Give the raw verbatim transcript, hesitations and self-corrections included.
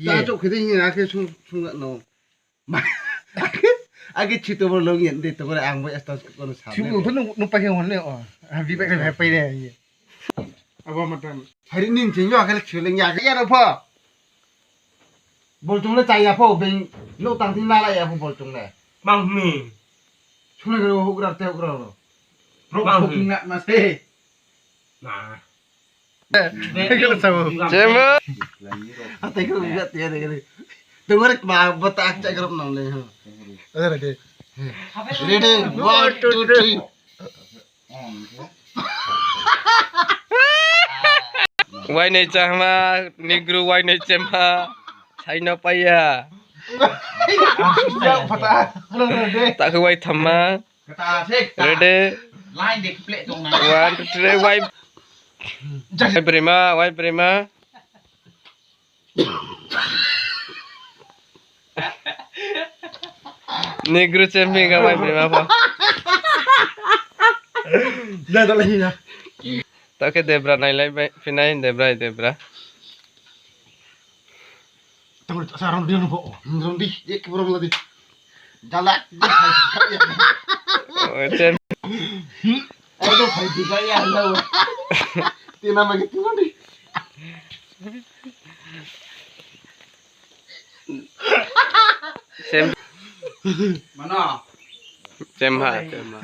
Ta chouh khe dei hing akhe sung, sung no. Age chito bo long yan de to kore ang bo esta kono sa. Sung no to nung, nung pa khe hon le o. Ha, bi bai khe pai ne ye. Abo matan. Hari nin ching yo akhe le chule nya ya ro pho. Boltung le chaya pho, beng no tang tin la la ya pho boltung le. Mang mi. Sung le ro hukra te hukra ro. Ro hukra ma se. Na. Chemo. Atai ko biat ya de. Tungare ma bata akcha grop nang le. Ada lagi. Ready, one, two, three. Wai nai chama, Negro wai nai chama. Saino paiya. Takhe wai thamma. Ready. One, two, three, wai. Wai brima, wai brima. Negro champion ka wai brima pho. Takhe Debra nailai bai, phinai Debra, Debra. Tamo sa rong di rong bo, rong di, ek rong lagi. Jala. Oh, cem. Aduh, bhai, di gaya lo. Tina magi tina di. Cem. Mana? Cem ha, cem ha.